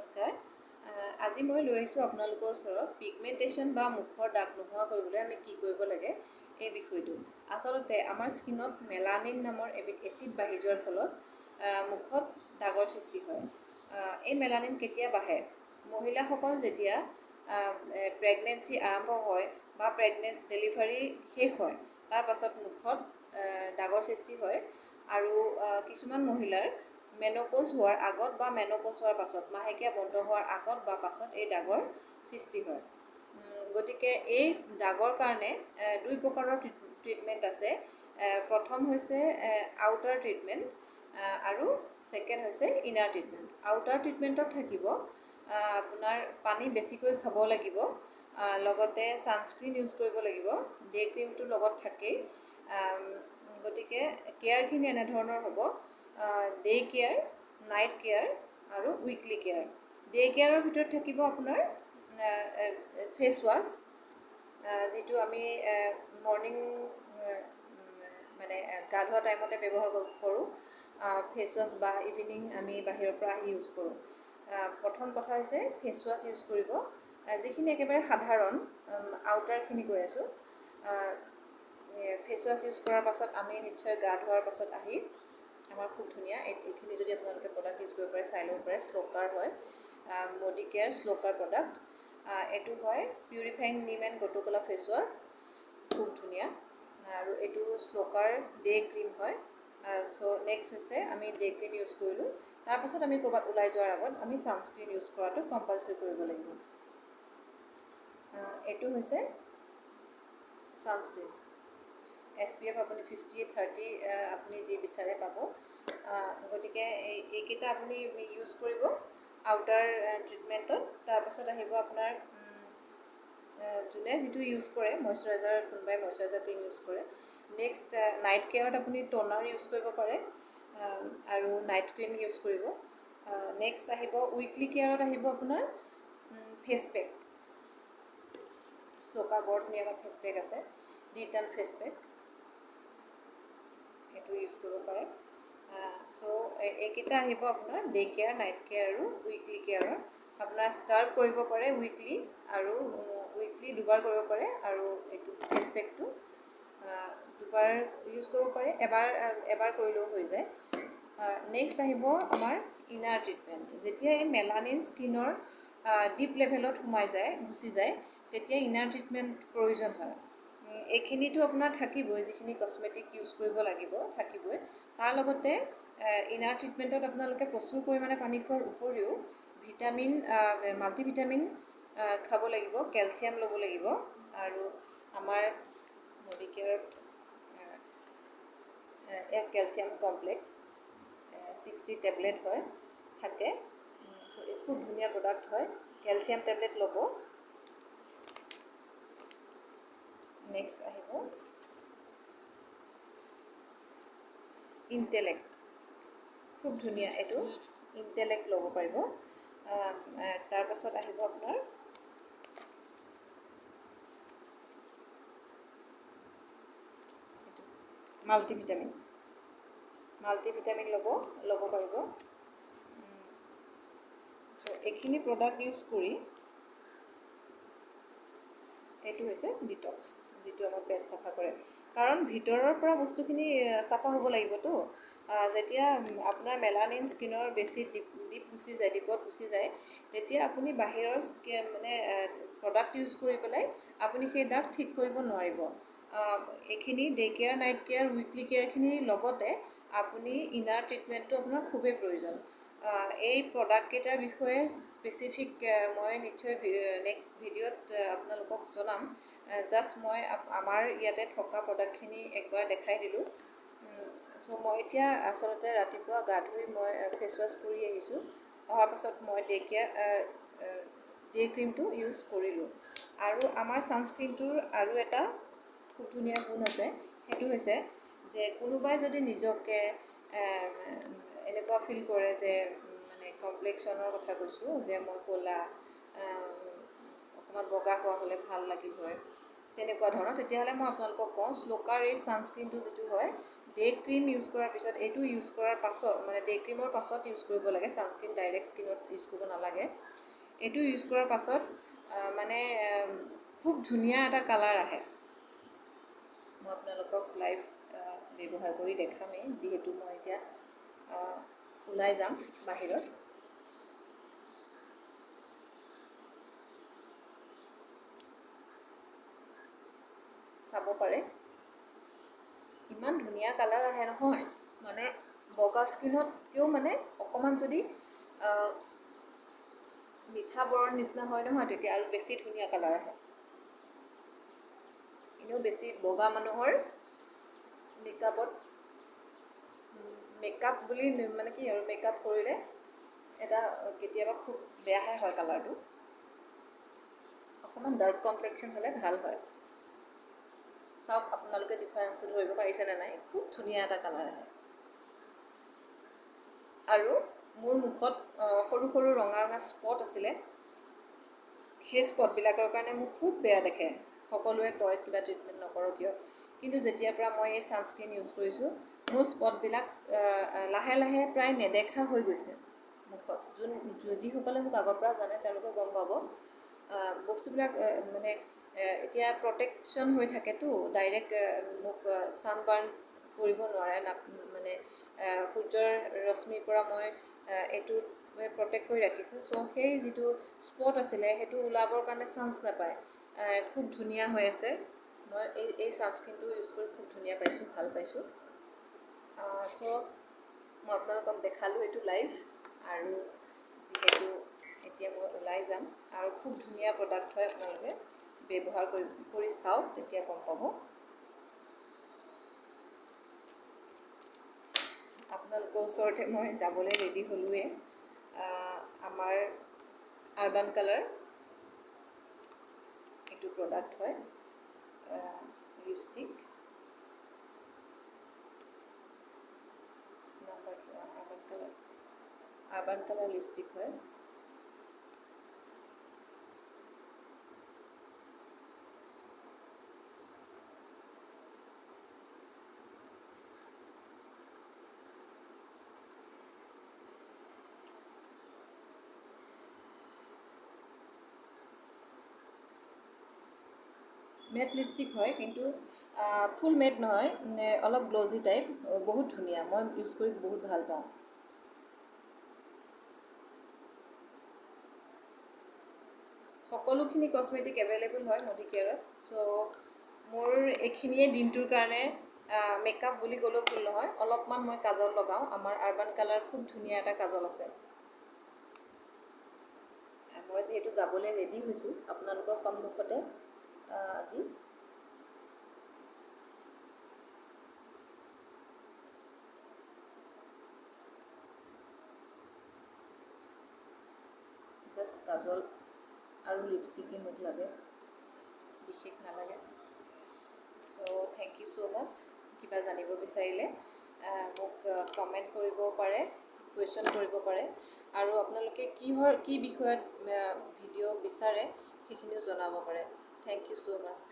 নমস্কাৰ। আজি মই লৈ আহিছোঁ আপোনালোকৰ ওচৰত পিগমেণ্টেশ্যন বা মুখৰ দাগ নোহোৱা কৰিবলৈ আমি কি কৰিব লাগে এই বিষয়টো। আচলতে আমাৰ স্কিনত মেলানিন নামৰ এবিধ এচিড বাঢ়ি যোৱাৰ ফলত মুখত দাগৰ সৃষ্টি হয়। এই মেলানিন কেতিয়া বাঢ়ে? মহিলাসকল যেতিয়া প্ৰেগনেঞ্চি আৰম্ভ হয় বা ডেলিভাৰী শেষ হয়, তাৰ পাছত মুখত দাগৰ সৃষ্টি হয়। আৰু কিছুমান মহিলাৰ মেন'প'জ হোৱাৰ আগত বা মেন'প'জ হোৱাৰ পাছত, মাহেকীয়া বন্ধ হোৱাৰ আগত বা পাছত এই দাগৰ সৃষ্টি হয়। গতিকে এই দাগৰ কাৰণে দুই প্ৰকাৰৰ ট্ৰিটমেণ্ট আছে। প্ৰথম হৈছে আউটাৰ ট্ৰিটমেণ্ট আৰু ছেকেণ্ড হৈছে ইনাৰ ট্ৰিটমেণ্ট। আউটাৰ ট্ৰিটমেণ্টত থাকিব আপোনাৰ পানী বেছিকৈ খাব লাগিব, লগতে ছানস্ক্ৰীণ ইউজ কৰিব লাগিব, ডে ক্ৰীমটো লগত থাকেই। গতিকে কেয়াৰখিনি এনেধৰণৰ হ'ব: ডে কেয়াৰ, নাইট কেয়াৰ আৰু উইকলি কেয়াৰ। ডে কেয়াৰৰ ভিতৰত থাকিব আপোনাৰ ফেচ ৱাছ, যিটো আমি মৰ্ণিং মানে গা ধোৱা টাইমতে ব্যৱহাৰ কৰোঁ ফেচ ৱাছ, বা ইভিনিং আমি বাহিৰৰ পৰা আহি ইউজ কৰোঁ। প্ৰথম কথা হৈছে ফেচ ৱাছ ইউজ কৰিব, যিখিনি একেবাৰে সাধাৰণ আউটাৰখিনি কৈ আছোঁ। ফেচ ৱাছ ইউজ কৰাৰ পাছত আমি নিশ্চয় গা ধোৱাৰ পাছত আহি আমাৰ খুব ধুনীয়া এইখিনি যদি আপোনালোকে প্ৰডাক্ট ইউজ কৰিব পাৰে, চাই ল'ব পাৰে। শ্ল'কাৰ হয়, মোডি কেয়াৰ শ্ল'কাৰ প্ৰডাক্ট। এইটো হয় পিউৰিফাইং নিম এণ্ড গটুকলা ফেচ ৱাছ, খুব ধুনীয়া। আৰু এইটো শ্ল'কাৰ ডে ক্ৰীম হয়। চ' নেক্সট হৈছে আমি ডে ক্ৰীম ইউজ কৰিলোঁ, তাৰপাছত আমি ক'ৰবাত ওলাই যোৱাৰ আগত আমি ছানস্ক্ৰীণ ইউজ কৰাটো কম্পালচৰি কৰিব লাগিব। এইটো হৈছে ছানস্ক্ৰীণ। এছপিএফ আপুনি 50, 30, আপুনি যি বিচাৰে পাব। গতিকে এইকেইটা আপুনি ইউজ কৰিব আউটাৰ ট্ৰিটমেণ্টত। তাৰপাছত আহিব আপোনাৰ যোনে যিটো ইউজ কৰে, মইশ্চাৰাইজাৰ, কোনোবাই মইশ্চাৰাইজাৰ ক্ৰীম ইউজ কৰে। নেক্সট নাইট কেয়াৰত আপুনি ট'নাৰ ইউজ কৰিব পাৰে আৰু নাইট ক্ৰীম ইউজ কৰিব। নেক্সট আহিব উইকলি কেয়াৰত আহিব আপোনাৰ ফেচ পেক। শ্ল'কাৰ বৰ ধুনীয়া এটা ফেচ পেক আছে, ডি-টেন ফেচ পেক, সেইটো ইউজ কৰিব পাৰে। চ' এইকেইটা আহিব আপোনাৰ ডে কেয়াৰ, নাইট কেয়াৰ আৰু উইকলি কেয়াৰৰ। আপোনাৰ স্ক্ৰাব কৰিব পাৰে উইকলি, আৰু উইকলি দুবাৰ কৰিব পাৰে, আৰু এইটো ফেচ পেকটো দুবাৰ ইউজ কৰিব পাৰে, এবাৰ এবাৰ কৰিলেও হৈ যায়। নেক্সট আহিব আমাৰ ইনাৰ ট্ৰিটমেণ্ট। যেতিয়া এই মেলানিন স্কিনৰ ডিপ লেভেলত সোমাই যায়, গুচি যায়, তেতিয়া ইনাৰ ট্ৰিটমেণ্ট প্ৰয়োজন হয়। এইখিনিতো আপোনাৰ থাকিবই, যিখিনি কছমেটিক ইউজ কৰিব লাগিব থাকিবই। তাৰ লগতে ইনাৰ ট্ৰিটমেণ্টত আপোনালোকে প্ৰচুৰ পৰিমাণে পানী খোৱাৰ উপৰিও ভিটামিন, মাল্টিভিটামিন খাব লাগিব, কেলছিয়াম ল'ব লাগিব। আৰু আমাৰ মডিকেয়াৰত এক কেলছিয়াম কমপ্লেক্স 60 টেবলেট হয়, থাকে। চ' খুব ধুনীয়া প্ৰডাক্ট হয়, কেলছিয়াম টেবলেট ল'ব। নেক্সট আহিব ইণ্টেলেক্ট, খুব ধুনীয়া এইটো ইণ্টেলেক্ট ল'ব পাৰিব। তাৰপাছত আহিব আপোনাৰ মাল্টিভিটামিন, মাল্টিভিটামিন ল'ব পাৰিব। চ' এইখিনি প্ৰডাক্ট ইউজ কৰি, এইটো হৈছে ডিটক্স, যিটো আমাৰ পেট চাফা কৰে, কাৰণ ভিতৰৰ পৰা বস্তুখিনি চাফা হ'ব লাগিবতো। যেতিয়া আপোনাৰ মেলানিন স্কিনৰ বেছি ডিপ ডিপ গুচি যায়, ডিপত গুচি যায়, তেতিয়া আপুনি বাহিৰৰ মানে প্ৰডাক্ট ইউজ কৰি পেলাই আপুনি সেই দাগ ঠিক কৰিব নোৱাৰিব। এইখিনি day care, night care, weekly কেয়াৰখিনিৰ লগতে আপুনি ইনাৰ ট্ৰিটমেণ্টটো আপোনাৰ খুবেই প্ৰয়োজন। এই প্ৰডাক্টকেইটাৰ বিষয়ে স্পেচিফিক মই নিশ্চয় নেক্সট ভিডিঅ'ত আপোনালোকক জনাম। জাষ্ট মই আমাৰ ইয়াতে থকা প্ৰডাক্টখিনি একবাৰ দেখাই দিলোঁ। চ' মই এতিয়া আচলতে ৰাতিপুৱা গা ধুই মই ফেচ ৱাছ কৰি আহিছোঁ। অহাৰ পাছত মই ডে কেয়াৰ, ডে ক্ৰীমটো ইউজ কৰিলোঁ। আৰু আমাৰ ছানস্ক্ৰীণটোৰ আৰু এটা খুব ধুনীয়া গুণ আছে, সেইটো হৈছে যে কোনোবাই যদি নিজকে এনেকুৱা ফিল কৰে যে, মানে কমপ্লেক্সনৰ কথা কৈছোঁ, যে মই ক'লা, অকণমান বগা হোৱা হ'লে ভাল লাগিল হয়, তেনেকুৱা ধৰণৰ, তেতিয়াহ'লে মই আপোনালোকক কওঁ শ্লোকাৰ এই ছানস্ক্ৰীণটো যিটো হয় ডে ক্ৰীম ইউজ কৰাৰ পিছত, এইটো ইউজ কৰাৰ পাছত, মানে ডে ক্ৰীমৰ পাছত ইউজ কৰিব লাগে ছানস্ক্ৰীণ, ডাইৰেক্ট স্কিনত ইউজ কৰিব নালাগে। এইটো ইউজ কৰাৰ পাছত মানে খুব ধুনীয়া এটা কালাৰ আহে। মই আপোনালোকক লাইভ ব্যৱহাৰ কৰি দেখামেই, যিহেতু মই এতিয়া ওলাই যাম বাহিৰত। চাব পাৰে, ইমান ধুনীয়া কালাৰ আহে নহয়, মানে বগা স্কিনতকৈও মানে অকণমান যদি মিঠা বৰণ নিচিনা হয় নহয়, তেতিয়া আৰু বেছি ধুনীয়া কালাৰ আহে। এনেও বেছি বগা মানুহৰ মেকআপত, মেকআপ বুলি মানে কি আৰু, মেকআপ কৰিলে এটা কেতিয়াবা খুব বেয়াহে হয় কালাৰটো। অকণমান ডাৰ্ক কমপ্লেকশ্যন হ'লে ভাল হয়। চাওক আপোনালোকে ডিফাৰেঞ্চটো ধৰিব পাৰিছেনে নাই? খুব ধুনীয়া এটা কালাৰ আহে। আৰু মোৰ মুখত সৰু সৰু ৰঙা ৰঙা স্পট আছিলে, সেই স্পটবিলাকৰ কাৰণে মোক খুব বেয়া দেখে। সকলোৱে কয় কিবা ট্ৰিটমেণ্ট নকৰোঁ কিয়? কিন্তু যেতিয়াৰ পৰা মই এই ছানস্ক্ৰীণ ইউজ কৰিছোঁ, মোৰ স্পটবিলাক লাহে লাহে প্ৰায় নেদেখা হৈ গৈছে মুখত। যিসকলে মোক আগৰ পৰা জানে, তেওঁলোকে গম পাব। বস্তুবিলাক মানে এতিয়া প্ৰটেকশ্যন হৈ থাকেতো, ডাইৰেক্ট মোক ছানবাৰ্ণ কৰিব নোৱাৰে। মানে সূৰ্যৰ ৰশ্মিৰ পৰা মই এইটো প্ৰটেক্ট কৰি ৰাখিছোঁ। চ' সেই যিটো স্পট আছিলে, সেইটো ওলাবৰ কাৰণে চান্স নাপায়। খুব ধুনীয়া হৈ আছে। মই এই ছানস্ক্ৰীণটো ইউজ কৰি খুব ধুনীয়া পাইছোঁ, ভাল পাইছোঁ। চ' মই আপোনালোকক দেখালোঁ এইটো লাইভ। আৰু যিহেতু এতিয়া মই ওলাই যাম, আৰু খুব ধুনীয়া প্ৰডাক্ট হয়, আপোনালোকে ব্যৱহাৰ কৰি চাওক, তেতিয়া গম পাব। আপোনালোকৰ ওচৰতে মই যাবলৈ ৰেডি হ'লোৱেই। আমাৰ আৰ্বান কালাৰ এইটো প্ৰডাক্ট হয়, lipstick number, urban colour lipstick হয়। মেট লিপষ্টিক হয়, কিন্তু ফুল মেট নহয়, অলপ গ্ল'জি টাইপ। বহুত ধুনীয়া, মই ইউজ কৰি বহুত ভাল পাওঁ। সকলোখিনি কচমেটিক এভেইলেবল হয় মোদী কেয়াৰত। চ' মোৰ এইখিনিয়ে দিনটোৰ কাৰণে মেকআপ বুলি ক'লেও ভুল নহয়। অলপমান মই কাজল লগাওঁ। আমাৰ আৰ্বান কালাৰ খুব ধুনীয়া এটা কাজল আছে। মই যিহেতু যাবলৈ ৰেডি হৈছোঁ আপোনালোকৰ সন্মুখতে আজি জাষ্ট কাজল আৰু লিপষ্টিকেই মোক লাগে, বিশেষ নালাগে। So thank you so much. কিবা জানিব বিচাৰিলে মোক কমেণ্ট কৰিব পাৰে, কুৱেশ্যন কৰিব পাৰে আৰু আপোনালোকে কিহৰ কি বিষয়ত ভিডিঅ' বিচাৰে, সেইখিনিও জনাব পাৰে। Thank you so much.